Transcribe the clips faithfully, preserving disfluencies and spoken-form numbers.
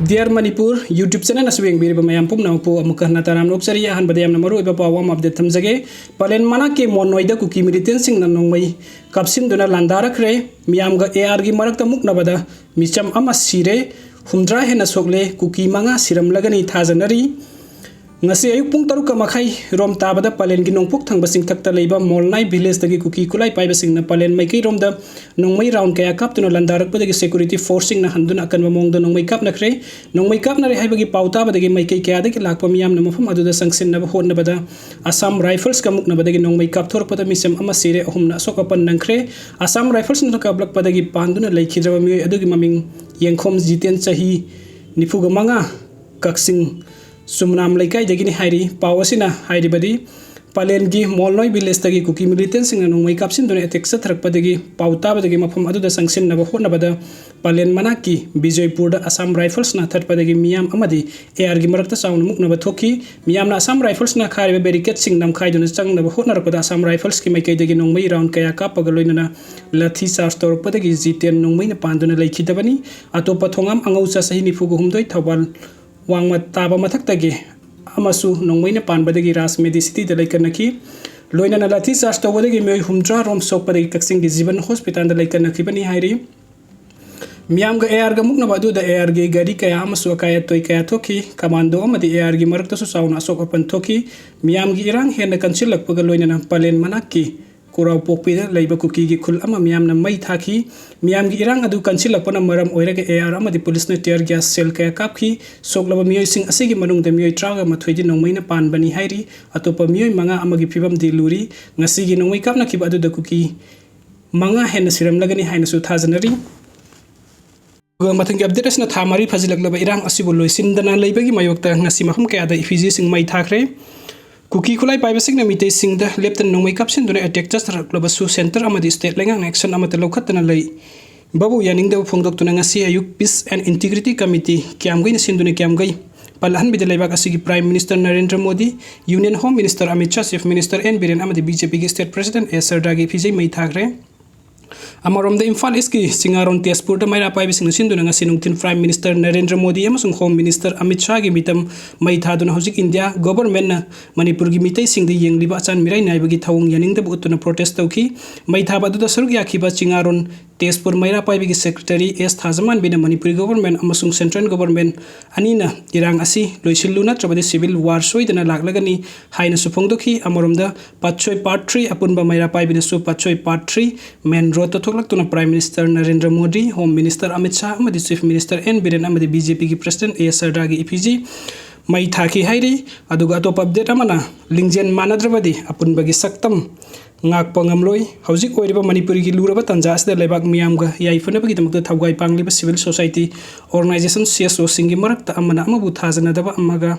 Dear Manipur YouTube channel ꯑꯁꯤ ꯌꯦꯡꯕꯤꯔꯤꯕ ꯃꯌꯥꯝ ꯄꯨꯝꯅꯃꯛꯄꯨ ꯑꯃꯨꯛꯀ ꯍꯟꯅ ꯇꯔꯥꯝꯅ ꯑꯣꯛꯆꯔꯤ꯫ ꯑꯍꯥꯟꯕꯗ ꯌꯥꯝꯅ ꯃꯔꯨꯑꯣꯏꯕ ꯄꯥꯎ ꯑꯃ update ꯊꯝꯖꯒꯦ꯫ ꯄꯂꯦꯟ ꯃꯅꯥꯛꯀꯤ ꯃꯣꯟꯅꯣꯏꯗ ꯀꯨꯀꯤ militantꯁꯤꯡꯅ ꯅꯣꯡꯃꯩ ꯀꯥꯞꯁꯤꯟꯗꯨꯅ ꯂꯥꯟꯗꯥꯔꯛꯈ꯭ꯔꯦ꯫ ꯃꯤꯌꯥꯝꯒ ARꯒꯤ ꯃꯔꯛꯇ ꯃꯨꯛꯅꯕꯗ ꯃꯤꯆꯝ ꯑꯃ ꯁꯤꯔꯦ, ꯍꯨꯝꯗ꯭ꯔꯥ ꯍꯦꯟꯅ ꯁꯣꯛꯂꯦ, ꯀꯨꯀꯤ ꯃꯉꯥ ꯁꯤꯔꯝꯂꯒꯅꯤ ꯊꯥꯖꯅꯔꯤ꯫ ꯉꯁꯤ ꯑꯌꯨꯛ ꯄꯨꯡ ꯇꯔꯨꯛꯀ ꯃꯈꯥꯏ ꯔꯣꯝ ꯇꯥꯕꯗ ꯄꯂꯦꯟꯒꯤ ꯅꯣꯡꯄꯣꯛ ꯊꯪꯕ ꯆꯤꯡꯊꯛꯇ ꯂꯩꯕ ꯃꯣꯜꯅꯥꯏ villageꯇꯒꯤ ꯀꯨꯀꯤ ꯈꯨꯠꯂꯥꯏ ꯄꯥꯏꯕꯁꯤꯡꯅ ꯄꯂꯦꯟ ꯃꯥꯏꯀꯩꯔꯣꯝꯗ ꯅꯣꯡꯃꯩ round ꯀꯌꯥ ꯀꯥꯞꯇꯨꯅ ꯂꯥꯟꯗꯥꯔꯛꯄꯗꯒꯤ security forceꯁꯤꯡꯅ ꯍꯟꯗꯨꯅ ꯑꯀꯟꯕ ꯃꯑꯣꯡꯗ ꯅꯣꯡꯃꯩ ꯀꯥꯞꯅꯈ꯭ꯔꯦ꯫ ꯅꯣꯡꯃꯩ ꯀꯥꯞꯅꯔꯦ ꯍꯥꯏꯕꯒꯤ ꯄꯥꯎ ꯇꯥꯕꯗꯒꯤ ꯃꯥꯏꯀꯩ ꯀꯌꯥꯗꯒꯤ ꯂꯥꯛꯄ ꯃꯤꯌꯥꯝꯅ ꯃꯐꯝ ꯑꯗꯨꯗ ꯆꯪꯁꯤꯟꯅꯕ ꯍꯣꯠꯅꯕꯗ Assam Riflesꯀ ꯃꯨꯛꯅꯕꯗꯒꯤ ꯅꯣꯡꯃꯩ ꯀꯥꯞꯊꯣꯔꯛꯄꯗ ꯃꯤꯆꯝ ꯑꯃ ꯁꯤꯔꯦ, ꯑꯍꯨꯝꯅ ꯑꯁꯣꯛ ꯑꯄꯟ ꯅꯪꯈ꯭ꯔꯦ꯫ Assam Riflesꯅ ꯀꯥꯞꯂꯛꯄꯗꯒꯤ ꯄꯥꯟꯗꯨꯅ ꯂꯩꯈꯤꯗ꯭ꯔꯕ ꯃꯤꯑꯣꯏ ꯑꯗꯨꯒꯤ ꯃꯃꯤꯡ ꯌꯦꯡꯈꯣꯝ ꯖꯤꯇꯦꯟ, ꯆꯍꯤ ꯅꯤꯐꯨꯒ ꯃꯉꯥ, ꯀꯛꯆꯤꯡ ꯆꯨꯝꯅꯥꯝ ꯂꯩꯀꯥꯏꯗꯒꯤꯅꯤ ꯍꯥꯏꯔꯤ꯫ ꯄꯥꯎ ꯑꯁꯤꯅ ꯍꯥꯏꯔꯤꯕꯗꯤ, ꯄꯂꯦꯟꯒꯤ ꯃꯣꯜꯅꯣꯏ villageꯇꯒꯤ ꯀꯨꯀꯤ militantꯁꯤꯡꯅ ꯅꯣꯡꯃꯩ ꯀꯥꯞꯁꯤꯟꯗꯨꯅ attack ꯆꯠꯊꯔꯛꯄꯗꯒꯤ ꯄꯥꯎ ꯇꯥꯕꯗꯒꯤ ꯃꯐꯝ ꯑꯗꯨꯗ ꯆꯪꯁꯤꯟꯅꯕ ꯍꯣꯠꯅꯕꯗ ꯄꯂꯦꯟ ꯃꯅꯥꯛꯀꯤ ꯕꯤꯖꯣꯏꯄꯨꯔꯗ Assam Riflesꯅ ꯊꯠꯄꯗꯒꯤ ꯃꯤꯌꯥꯝ ꯑꯃꯗꯤ ARꯒꯤ ꯃꯔꯛꯇ ꯆꯥꯎꯅ ꯃꯨꯛꯅꯕ ꯊꯣꯛꯈꯤ꯫ ꯃꯤꯌꯥꯝꯅ Assam Riflesꯅ ꯈꯥꯔꯤꯕ barricadeꯁꯤꯡ ꯅꯝꯈꯥꯏꯗꯨꯅ ꯆꯪꯅꯕ ꯍꯣꯠꯅꯔꯛꯄꯗ Assam Riflesꯀꯤ ꯃꯥꯏꯀꯩꯗꯒꯤ ꯅꯣꯡꯃꯩ round ꯀꯌꯥ ꯀꯥꯞꯄꯒ ꯂꯣꯏꯅꯅ ꯂꯥꯊꯤ charge ꯇꯧꯔꯛꯄꯗꯒꯤ ꯖꯤꯇꯦꯟ ꯅꯣꯡꯃꯩꯅ ꯄꯥꯟꯗꯨꯅ ꯂꯩꯈꯤꯗꯕꯅꯤ꯫ ꯑꯇꯣꯞꯄ ꯊꯣꯉꯥꯝ ꯑꯉꯧꯆ, ꯆꯍꯤ ꯅꯤꯐꯨꯒ ꯍꯨꯝꯗꯣꯏ, ꯊꯧꯕꯥꯜ ꯋꯥꯡꯃ ꯇꯥꯕ ꯃꯊꯛꯇꯒꯤ ꯑꯃꯁꯨ ꯅꯣꯡꯃꯩꯅ ꯄꯥꯟꯕꯗꯒꯤ ꯔꯥꯖ Medicityꯗ ꯂꯩꯀꯠꯅꯈꯤ꯫ ꯂꯣꯏꯅꯅ ꯂꯥꯊꯤ charge ꯇꯧꯕꯗꯒꯤ ꯃꯤꯑꯣꯏ ꯍꯨꯝꯗ꯭ꯔꯥ ꯔꯣꯝ ꯁꯣꯛꯄꯗꯒꯤ ꯀꯛꯆꯤꯡꯒꯤ ꯖꯤꯕꯟ hospitalꯗ ꯂꯩꯀꯠꯅꯈꯤꯕꯅꯤ ꯍꯥꯏꯔꯤ꯫ ꯃꯤꯌꯥꯝꯒ ARꯒ ꯃꯨꯛꯅꯕ ꯑꯗꯨꯗ ARꯒꯤ ꯒꯥꯔꯤ ꯀꯌꯥ ꯑꯃꯁꯨ ꯑꯀꯥꯏ ꯑꯇꯣꯏ ꯀꯌꯥ ꯊꯣꯛꯈꯤ꯫ Commando ꯑꯃꯗꯤ ARꯒꯤ ꯃꯔꯛꯇꯁꯨ ꯆꯥꯎꯅ ꯑꯁꯣꯛ ꯑꯄꯟ ꯊꯣꯛꯈꯤ꯫ ꯃꯤꯌꯥꯝꯒꯤ ꯏꯔꯥꯡ ꯍꯦꯟꯅ ꯀꯟꯁꯤꯜꯂꯛꯄꯒ ꯂꯣꯏꯅꯅ ꯄꯂꯦꯟ ꯃꯅꯥꯛꯀꯤ ꯀꯨꯔꯥꯎꯄꯣꯛꯄꯤꯗ ꯂꯩꯕ ꯀꯨꯀꯤꯒꯤ ꯈꯨꯜ ꯑꯃ ꯃꯤꯌꯥꯝꯅ ꯃꯩ ꯊꯥꯈꯤ꯫ ꯃꯤꯌꯥꯝꯒꯤ ꯏꯔꯥꯡ ꯑꯗꯨ ꯀꯟꯁꯤꯜꯂꯛꯄꯅ ꯃꯔꯝ ꯑꯣꯏꯔꯒ AR ꯑꯃꯗꯤ policeꯅ tear gas shell ꯀꯌꯥ ꯀꯥꯞꯈꯤ꯫ ꯁꯣꯛꯂꯕ ꯃꯤꯑꯣꯏꯁꯤꯡ ꯑꯁꯤꯒꯤ ꯃꯅꯨꯡꯗ ꯃꯤꯑꯣꯏ ꯇꯔꯥꯒ ꯃꯥꯊꯣꯏꯗꯤ ꯅꯣꯡꯃꯩꯅ ꯄꯥꯟꯕꯅꯤ ꯍꯥꯏꯔꯤ꯫ ꯑꯇꯣꯞꯄ ꯃꯤꯑꯣꯏ ꯃꯉꯥ ꯑꯃꯒꯤ ꯐꯤꯕꯝꯗꯤ ꯂꯨꯔꯤ꯫ ꯉꯁꯤꯒꯤ ꯅꯣꯡꯃꯩ ꯀꯥꯞꯅꯈꯤꯕ ꯑꯗꯨꯗ ꯀꯨꯀꯤ ꯃꯉꯥ ꯍꯦꯟꯅ ꯁꯤꯔꯝꯂꯒꯅꯤ ꯍꯥꯏꯅꯁꯨ ꯊꯥꯖꯅꯔꯤ꯫ ꯑꯗꯨꯒ ꯃꯊꯪꯒꯤ update ꯑꯁꯤꯅ ꯊꯥ ꯃꯔꯤ ꯐꯥꯖꯤꯜꯂꯛꯂꯕ ꯏꯔꯥꯡ ꯑꯁꯤꯕꯨ ꯂꯣꯏꯁꯤꯟꯗꯅ ꯂꯩꯕꯒꯤ ꯃꯥꯌꯣꯛꯇ ꯉꯁꯤ ꯃꯐꯝ ꯀꯌꯥꯗ effigyꯁꯤꯡ ꯃꯩ ꯊꯥꯈ꯭ꯔꯦ꯫ ꯀꯨꯀꯤ ꯈꯨꯠꯂꯥꯏ ꯄꯥꯏꯕꯁꯤꯡꯅ ꯃꯤꯇꯩꯁꯤꯡꯗ ꯂꯦꯞꯇꯅ ꯅꯣꯡꯃꯩ ꯀꯥꯞꯁꯤꯟꯗꯨꯅ attack ꯆꯠꯊꯔꯛꯂꯕꯁꯨ centre ꯑꯃꯗꯤ state ꯂꯩꯉꯥꯛꯅ action ꯑꯃꯠꯇ ꯂꯧꯈꯠꯇꯅ ꯂꯩꯕꯕꯨ ꯌꯥꯅꯤꯡꯗꯕ ꯐꯣꯡꯗꯣꯛꯇꯨꯅ ꯉꯁꯤ ꯑꯌꯨꯛ Peace and Integrity Committee ꯀꯤꯌꯥꯝꯒꯩꯅ ꯁꯤꯟꯗꯨꯅ ꯀꯤꯌꯥꯝꯒꯩ ꯄꯜ ꯑꯍꯟꯕꯤꯗ ꯂꯩꯕꯥꯛ ꯑꯁꯤꯒꯤ Prime Minister Narendra Modi, Union Home Minister Amit Shah, Chief Minister N Biren ꯑꯃꯗꯤ BJPꯒꯤ state president ꯑꯦꯁ ꯁꯔꯗꯥꯒꯤ effigy ꯃꯩ ꯊꯥꯈ꯭ꯔꯦ꯫ ꯑꯃꯔꯣꯝꯗ, ꯏꯝꯐꯥꯜ ꯏꯁꯀꯤ ꯆꯤꯡꯉꯥꯔꯣꯟ ꯇꯦꯖꯄꯨꯔꯗ ꯃꯩꯔꯥ ꯄꯥꯏꯕꯁꯤꯡꯅ ꯁꯤꯟꯗꯨꯅ ꯉꯁꯤ ꯅꯨꯡꯊꯤꯜ Prime Minister ꯅꯔꯦꯟꯗ꯭ꯔ ꯃꯣꯗꯤ ꯑꯃꯁꯨꯡ Home Minister ꯑꯃꯤꯠ ꯁꯥꯍꯒꯤ ꯃꯤꯇꯝ ꯃꯩ ꯊꯥꯗꯨꯅ ꯍꯧꯖꯤꯛ ꯏꯟꯗꯤꯌꯥ ꯒꯣꯚꯔꯟꯃꯦꯟꯠꯅ ꯃꯅꯤꯄꯨꯔꯒꯤ ꯃꯤꯇꯩꯁꯤꯡꯗ ꯌꯦꯡꯂꯤꯕ ꯑꯆꯥꯟ ꯃꯤꯔꯥꯏ ꯅꯥꯏꯕꯒꯤ ꯊꯧꯑꯣꯡ ꯌꯥꯅꯤꯡꯗꯕ ꯎꯠꯇꯨꯅ protest ꯇꯧꯈꯤ꯫ ꯃꯩ ꯊꯥꯕ ꯑꯗꯨꯗ ꯁꯔꯨꯛ ꯌꯥꯈꯤꯕ ꯆꯤꯡꯉꯥꯔꯣꯟ ꯇꯦꯖꯄꯨꯔ ꯃꯩꯔꯥ ꯄꯥꯏꯕꯒꯤ Secretary ꯑꯦꯁ ꯊꯥꯖꯃꯥꯟꯕꯤꯅ ꯃꯅꯤꯄꯨꯔꯤ ꯒꯣꯚꯔꯟꯃꯦꯟꯠ ꯑꯃꯁꯨꯡ ꯁꯦꯟꯇ꯭ꯔꯦꯜ ꯒꯣꯚꯔꯟꯃꯦꯟꯠ ꯑꯅꯤꯅ ꯏꯔꯥꯡ ꯑꯁꯤ ꯂꯣꯏꯁꯤꯜꯂꯨ ꯅꯠꯇ꯭ꯔꯕꯗꯤ civil war ꯁꯣꯏꯗꯅ ꯂꯥꯛꯂꯒꯅꯤ ꯍꯥꯏꯅꯁꯨ ꯐꯣꯡꯗꯣꯛꯈꯤ꯫ ꯑꯃꯔꯣꯝꯗ, ꯄꯥꯠꯁꯣꯏ Part Three ꯑꯄꯨꯟꯕ ꯃꯩꯔꯥ ꯄꯥꯏꯕꯤꯅꯁꯨ ꯄꯥꯠꯁꯣꯏ Part Three main road ꯇ ꯊꯣꯛꯂꯛꯇꯨꯅ Prime Minister Narendra Modi, Home Minister Amit Shah ꯑꯃꯗꯤ Chief Minister ꯑꯦꯟ ꯕꯤꯔꯦꯟ ꯑꯃꯗꯤ B J P ꯒꯤ President ꯑꯦ ꯁꯔꯗꯥꯒꯤ effigy ꯃꯩ ꯊꯥꯈꯤ ꯍꯥꯏꯔꯤ꯫ ꯑꯗꯨꯒ ꯑꯇꯣꯞꯄ update ꯑꯃꯅ, ꯂꯤꯡꯖꯦꯜ ꯃꯥꯟꯅꯗ꯭ꯔꯕꯗꯤ ꯑꯄꯨꯟꯕꯒꯤ ꯁꯛꯇꯝ ꯉꯥꯛꯄ ꯉꯝꯂꯣꯏ꯫ ꯍꯧꯖꯤꯛ ꯑꯣꯏꯔꯤꯕ ꯃꯅꯤꯄꯨꯔꯒꯤ ꯂꯨꯔꯕ ꯇꯥꯟꯖꯥ ꯑꯁꯤꯗ ꯂꯩꯕꯥꯛ ꯃꯤꯌꯥꯝꯒ ꯌꯥꯏꯐꯅꯕꯒꯤꯗꯃꯛꯇ ꯊꯧꯒꯥꯏ ꯄꯥꯡꯂꯤꯕ civil society organization, C S O ꯁꯤꯡꯒꯤ ꯃꯔꯛꯇ ꯑꯃꯅ ꯑꯃꯕꯨ ꯊꯥꯖꯅꯗꯕ ꯑꯃꯒ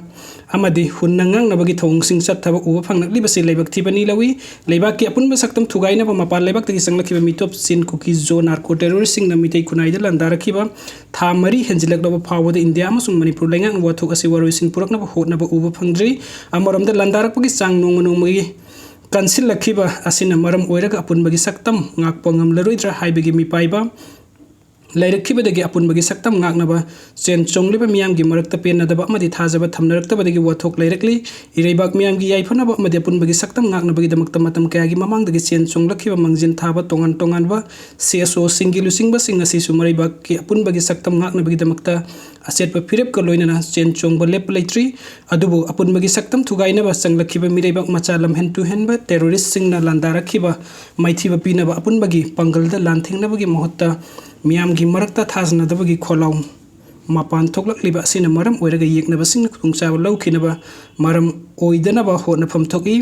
ꯑꯃꯗꯤ ꯍꯨꯟꯅ ꯉꯥꯡꯅꯕꯒꯤ ꯊꯧꯑꯣꯡꯁꯤꯡ ꯆꯠꯊꯕ ꯎꯕ ꯐꯪꯂꯛꯂꯤꯕꯁꯤ ꯂꯥꯏꯕꯛ ꯊꯤꯕꯅꯤ ꯂꯧꯏ꯫ ꯂꯩꯕꯥꯛꯀꯤ ꯑꯄꯨꯟꯕ ꯁꯛꯇꯝ ꯊꯨꯒꯥꯏꯅꯕ ꯃꯄꯥꯟ ꯂꯩꯕꯥꯛꯇꯒꯤ ꯆꯪꯂꯛꯈꯤꯕ ꯃꯤꯇꯣꯞ ꯆꯤꯟ ꯀꯨꯀꯤ ꯖꯣ narco terrorist ꯁꯤꯡꯅ ꯃꯤꯇꯩ ꯈꯨꯟꯅꯥꯏꯗ ꯂꯥꯟꯗꯥꯔꯛꯈꯤꯕ ꯊꯥ ꯃꯔꯤ ꯍꯦꯟꯖꯤꯜꯂꯛꯂꯕ ꯐꯥꯎꯕꯗ ꯏꯟꯗꯤꯌꯥ ꯑꯃꯁꯨꯡ ꯃꯅꯤꯄꯨꯔ ꯂꯩꯉꯥꯛꯅ ꯋꯥꯊꯣꯛ ꯑꯁꯤ ꯋꯥꯔꯣꯏꯁꯤꯟ ꯄꯨꯔꯛꯅꯕ ꯍꯣꯠꯅꯕ ꯎꯕ ꯐꯪꯗ꯭ꯔꯤ꯫ ꯑꯃꯔꯣꯝꯗ, ꯂꯥꯟꯗꯥꯔꯛꯄꯒꯤ ꯆꯥꯡ ꯅꯣꯡꯃ ꯅꯣꯡꯃꯒꯤ ꯀꯟꯁꯤꯜꯂꯛꯈꯤꯕ ꯑꯁꯤꯅ ꯃꯔꯝ ꯑꯣꯏꯔꯒ ꯑꯄꯨꯟꯕꯒꯤ ꯁꯛꯇꯝ ꯉꯥꯛꯄ ꯉꯝꯂꯔꯣꯏꯗ꯭ꯔꯥ ꯍꯥꯏꯕꯒꯤ ꯃꯤꯄꯥꯏꯕ ꯂꯩꯔꯛꯈꯤꯕꯗꯒꯤ ꯑꯄꯨꯟꯕꯒꯤ ꯁꯛꯇꯝ ꯉꯥꯛꯅꯕ ꯆꯦꯟ ꯆꯣꯡꯂꯤꯕ ꯃꯤꯌꯥꯝꯒꯤ ꯃꯔꯛꯇ ꯄꯦꯟꯅꯗꯕ ꯑꯃꯗꯤ ꯊꯥꯖꯕ ꯊꯝꯅꯔꯛꯇꯕꯗꯒꯤ ꯋꯥꯊꯣꯛ ꯂꯩꯔꯛꯂꯤ꯫ ꯏꯔꯩꯕꯥꯛ ꯃꯤꯌꯥꯝꯒꯤ ꯌꯥꯏꯐꯅꯕ ꯑꯃꯗꯤ ꯑꯄꯨꯟꯕꯒꯤ ꯁꯛꯇꯝ ꯉꯥꯛꯅꯕꯒꯤꯗꯃꯛꯇ ꯃꯇꯝ ꯀꯌꯥꯒꯤ ꯃꯃꯥꯡꯗꯒꯤ ꯆꯦꯟ ꯆꯣꯡꯂꯛꯈꯤꯕ ꯃꯥꯡꯖꯤꯟ ꯊꯥꯕ ꯇꯣꯉꯥꯟ ꯇꯣꯉꯥꯟꯕ C S O ꯁꯤꯡꯒꯤ ꯂꯨꯆꯤꯡꯕꯁꯤꯡ ꯑꯁꯤꯁꯨ ꯃꯔꯩꯕꯥꯛꯀꯤ ꯑꯄꯨꯟꯕꯒꯤ ꯁꯛꯇꯝ ꯉꯥꯛꯅꯕꯒꯤꯗꯃꯛꯇ ꯑꯆꯦꯠꯄ ꯐꯤꯔꯦꯞꯀ ꯂꯣꯏꯅꯅ ꯆꯦꯟ ꯆꯣꯡꯕ ꯂꯦꯞꯄ ꯂꯩꯇ꯭ꯔꯤ꯫ ꯑꯗꯨꯕꯨ ꯑꯄꯨꯟꯕꯒꯤ ꯁꯛꯇꯝ ꯊꯨꯒꯥꯏꯅꯕ ꯆꯪꯂꯛꯈꯤꯕ ꯃꯤꯔꯩꯕꯥꯛ ꯃꯆꯥ ꯂꯝꯍꯦꯟ ꯇꯨꯍꯦꯟꯕ terrorist ꯁꯤꯡꯅ ꯂꯥꯟꯗꯥꯔꯛꯈꯤꯕ ꯃꯥꯏꯊꯤꯕ ꯄꯤꯅꯕ ꯑꯄꯨꯟꯕꯒꯤ ꯄꯥꯡꯒꯜꯗ ꯂꯥꯟꯊꯦꯡꯅꯕꯒꯤ ꯃꯍꯨꯠꯇ ꯃꯤꯌꯥꯝꯒꯤ ꯃꯔꯛꯇ ꯊꯥꯖꯅꯗꯕꯒꯤ ꯈꯣꯜꯂꯥꯎ ꯃꯄꯥꯟ ꯊꯣꯛꯂꯛꯂꯤꯕ ꯑꯁꯤꯅ ꯃꯔꯝ ꯑꯣꯏꯔꯒ ꯌꯦꯛꯅꯕꯁꯤꯡꯅ ꯈꯨꯗꯣꯡꯆꯥꯕ ꯂꯧꯈꯤꯅꯕ ꯃꯔꯝ ꯑꯣꯏꯗꯅꯕ ꯍꯣꯠꯅꯐꯝ ꯊꯣꯛꯏ꯫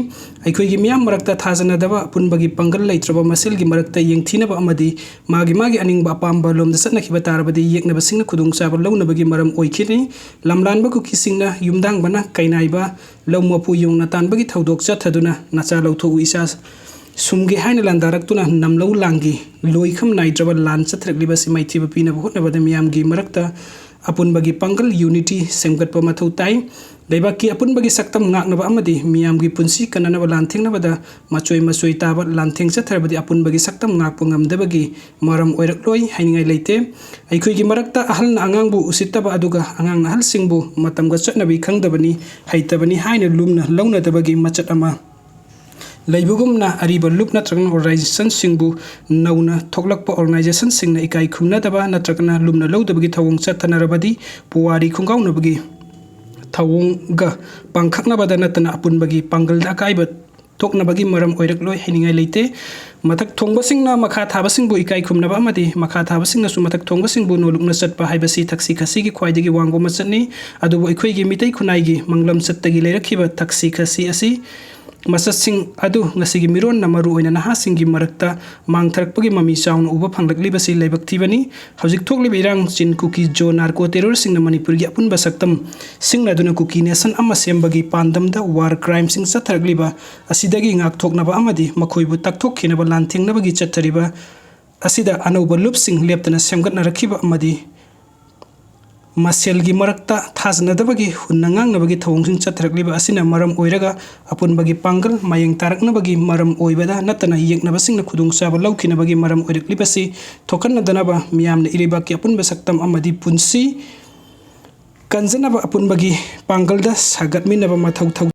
ꯑꯩꯈꯣꯏꯒꯤ ꯃꯤꯌꯥꯝ ꯃꯔꯛꯇ ꯊꯥꯖꯅꯗꯕ, ꯑꯄꯨꯟꯕꯒꯤ ꯄꯥꯡꯒꯜ ꯂꯩꯇ꯭ꯔꯕ ꯃꯁꯦꯜꯒꯤ ꯃꯔꯛꯇ ꯌꯦꯡꯊꯤꯅꯕ ꯑꯃꯗꯤ ꯃꯥꯒꯤ ꯃꯥꯒꯤ ꯑꯅꯤꯡꯕ ꯑꯄꯥꯝꯕ ꯂꯣꯝꯗ ꯆꯠꯅꯈꯤꯕ ꯇꯥꯔꯕꯗꯤ ꯌꯦꯛꯅꯕꯁꯤꯡꯅ ꯈꯨꯗꯣꯡꯆꯥꯕ ꯂꯧꯅꯕꯒꯤ ꯃꯔꯝ ꯑꯣꯏꯈꯤꯅꯤ꯫ ꯂꯝꯂꯥꯟꯕ ꯀꯨꯀꯤꯁꯤꯡꯅ ꯌꯨꯝꯗꯥꯡꯕꯅ ꯀꯩꯅꯥꯏꯕ ꯂꯧ ꯃꯄꯨ ꯌꯣꯡꯅ ꯇꯥꯟꯕꯒꯤ ꯊꯧꯗꯣꯛ ꯆꯠꯊꯗꯨꯅ ꯅꯆꯥ ꯂꯧꯊꯣꯛꯎ ꯏꯆꯥ ꯁꯨꯝꯒꯦ ꯍꯥꯏꯅ ꯂꯥꯟꯗꯥꯔꯛꯇꯨꯅ ꯅꯝꯂꯧ ꯂꯥꯡꯒꯤ ꯂꯣꯏꯈꯝ ꯅꯥꯏꯗ꯭ꯔꯕ ꯂꯥꯟ ꯆꯠꯊꯔꯛꯂꯤꯕ ꯑꯁꯤ ꯃꯥꯏꯊꯤꯕ ꯄꯤꯅꯕ ꯍꯣꯠꯅꯕꯗ ꯃꯤꯌꯥꯝꯒꯤ ꯃꯔꯛꯇ ꯑꯄꯨꯟꯕꯒꯤ ꯄꯥꯡꯒꯜ, unity, ꯁꯦꯝꯒꯠꯄ ꯃꯊꯧ ꯇꯥꯏ꯫ ꯂꯩꯕꯥꯛꯀꯤ ꯑꯄꯨꯟꯕꯒꯤ ꯁꯛꯇꯝ ꯉꯥꯛꯅꯕ ꯑꯃꯗꯤ ꯃꯤꯌꯥꯝꯒꯤ ꯄꯨꯟꯁꯤ ꯀꯟꯅꯅꯕ ꯂꯥꯟꯊꯦꯡꯅꯕꯗ ꯃꯆꯣꯏ ꯃꯆꯣꯏ ꯇꯥꯕ ꯂꯥꯟꯊꯦꯡ ꯆꯠꯊꯔꯕꯗꯤ ꯑꯄꯨꯟꯕꯒꯤ ꯁꯛꯇꯝ ꯉꯥꯛꯄ ꯉꯝꯗꯕꯒꯤ ꯃꯔꯝ ꯑꯣꯏꯔꯛꯂꯣꯏ ꯍꯥꯏꯅꯤꯡꯉꯥꯏ ꯂꯩꯇꯦ꯫ ꯑꯩꯈꯣꯏꯒꯤ ꯃꯔꯛꯇ ꯑꯍꯜꯅ ꯑꯉꯥꯡꯕꯨ ꯎꯁꯤꯠꯇꯕ ꯑꯗꯨꯒ ꯑꯉꯥꯡꯅ ꯑꯍꯜꯁꯤꯡꯕꯨ ꯃꯇꯝꯒ ꯆꯠꯅꯕꯤ ꯈꯪꯗꯕꯅꯤ, ꯍꯩꯇꯕꯅꯤ ꯍꯥꯏꯅ ꯂꯨꯝꯅ ꯂꯧꯅꯗꯕꯒꯤ ꯃꯆꯠ ꯑꯃ ꯂꯩꯕꯒꯨꯝꯅ, ꯑꯔꯤꯕ ꯂꯨꯞ ꯅꯠꯇ꯭ꯔꯒꯅ organizationꯁꯤꯡꯕꯨ ꯅꯧꯅ ꯊꯣꯛꯂꯛꯄ organizationꯁꯤꯡꯅ ꯏꯀꯥꯏ ꯈꯨꯝꯅꯗꯕ ꯅꯠꯇ꯭ꯔꯒꯅ ꯂꯨꯝꯅ ꯂꯧꯗꯕꯒꯤ ꯊꯧꯑꯣꯡ ꯆꯠꯊꯅꯔꯕꯗꯤ ꯄꯨꯋꯥꯔꯤ ꯈꯣꯡꯒꯥꯎꯅꯕꯒꯤ ꯊꯧꯑꯣꯡꯒ ꯄꯥꯡꯈꯛꯅꯕꯗ ꯅꯠꯇꯅ ꯑꯄꯨꯟꯕꯒꯤ ꯄꯥꯡꯒꯜꯗ ꯑꯀꯥꯏꯕ ꯊꯣꯛꯅꯕꯒꯤ ꯃꯔꯝ ꯑꯣꯏꯔꯛꯂꯣꯏ ꯍꯥꯏꯅꯤꯡꯉꯥꯏ ꯂꯩꯇꯦ꯫ ꯃꯊꯛ ꯊꯣꯡꯕꯁꯤꯡꯅ ꯃꯈꯥ ꯊꯥꯕꯁꯤꯡꯕꯨ ꯏꯀꯥꯏ ꯈꯨꯝꯅꯕ ꯑꯃꯗꯤ ꯃꯈꯥ ꯊꯥꯕꯁꯤꯡꯅꯁꯨ ꯃꯊꯛ ꯊꯣꯡꯕꯁꯤꯡꯕꯨ ꯅꯣꯂꯨꯛꯅ ꯆꯠꯄ ꯍꯥꯏꯕꯁꯤ ꯊꯛꯁꯤ ꯈꯥꯁꯤꯒꯤ ꯈ꯭ꯋꯥꯏꯗꯒꯤ ꯋꯥꯡꯕ ꯃꯆꯠꯅꯤ꯫ ꯑꯗꯨꯕꯨ ꯑꯩꯈꯣꯏꯒꯤ ꯃꯤꯇꯩ ꯈꯨꯟꯅꯥꯏꯒꯤ ꯃꯪꯂꯝ ꯆꯠꯇꯒꯤ ꯂꯩꯔꯛꯈꯤꯕ ꯊꯛꯁꯤ ꯈꯥꯁꯤ ꯑꯁꯤ ꯃꯆꯠꯁꯤꯡ ꯑꯗꯨ ꯉꯁꯤꯒꯤ ꯃꯤꯔꯣꯟꯅ ꯃꯔꯨꯑꯣꯏꯅ ꯅꯍꯥꯁꯤꯡꯒꯤ ꯃꯔꯛꯇ ꯃꯥꯡꯊꯔꯛꯄꯒꯤ ꯃꯃꯤ ꯆꯥꯎꯅ ꯎꯕ ꯐꯪꯂꯛꯂꯤꯕꯁꯤ ꯂꯥꯏꯕꯛ ꯊꯤꯕꯅꯤ꯫ ꯍꯧꯖꯤꯛ ꯊꯣꯛꯂꯤꯕ ꯏꯔꯥꯡ ꯆꯤꯟ ꯀꯨꯀꯤ ꯖꯣ ꯅꯥꯔꯀꯣ ꯇꯦꯔꯣꯔꯁꯤꯡꯅ ꯃꯅꯤꯄꯨꯔꯒꯤ ꯑꯄꯨꯟꯕ ꯁꯛꯇꯝ ꯁꯤꯡꯅꯗꯨꯅ ꯀꯨꯀꯤ nation ꯑꯃ ꯁꯦꯝꯕꯒꯤ ꯄꯥꯟꯗꯝꯗ war crimeꯁꯤꯡ ꯆꯠꯊꯔꯛꯂꯤꯕ ꯑꯁꯤꯗꯒꯤ ꯉꯥꯛꯊꯣꯛꯅꯕ ꯑꯃꯗꯤ ꯃꯈꯣꯏꯕꯨ ꯇꯛꯊꯣꯛꯈꯤꯅꯕ ꯂꯥꯟꯊꯦꯡꯅꯕꯒꯤ ꯆꯠꯊꯔꯤꯕ ꯑꯁꯤꯗ ꯑꯅꯧꯕ ꯂꯨꯞꯁꯤꯡ ꯂꯦꯞꯇꯅ ꯁꯦꯝꯒꯠꯅꯔꯛꯈꯤꯕ ꯑꯃꯗꯤ ꯃꯁꯦꯜꯒꯤ ꯃꯔꯛꯇ ꯊꯥꯖꯅꯗꯕꯒꯤ ꯍꯨꯟꯅ ꯉꯥꯡꯅꯕꯒꯤ ꯊꯧꯑꯣꯡꯁꯤꯡ ꯆꯠꯊꯔꯛꯂꯤꯕ ꯑꯁꯤꯅ ꯃꯔꯝ ꯑꯣꯏꯔꯒ ꯑꯄꯨꯟꯕꯒꯤ ꯄꯥꯡꯒꯜ ꯃꯌꯦꯡ ꯇꯥꯔꯛꯅꯕꯒꯤ ꯃꯔꯝ ꯑꯣꯏꯕꯗ ꯅꯠꯇꯅ ꯌꯦꯛꯅꯕꯁꯤꯡꯅ ꯈꯨꯗꯣꯡꯆꯥꯕ ꯂꯧꯈꯤꯅꯕꯒꯤ ꯃꯔꯝ ꯑꯣꯏꯔꯛꯂꯤꯕꯁꯤ ꯊꯣꯛꯍꯟꯅꯗꯅꯕ ꯃꯤꯌꯥꯝꯅ ꯏꯔꯩꯕꯥꯛꯀꯤ ꯑꯄꯨꯟꯕ ꯁꯛꯇꯝ ꯑꯃꯗꯤ ꯄꯨꯟꯁꯤ ꯀꯟꯖꯅꯕ ꯑꯄꯨꯟꯕꯒꯤ ꯄꯥꯡꯒꯜꯗ ꯁꯥꯒꯠꯃꯤꯟꯅꯕ ꯃꯊꯧ ꯊꯧ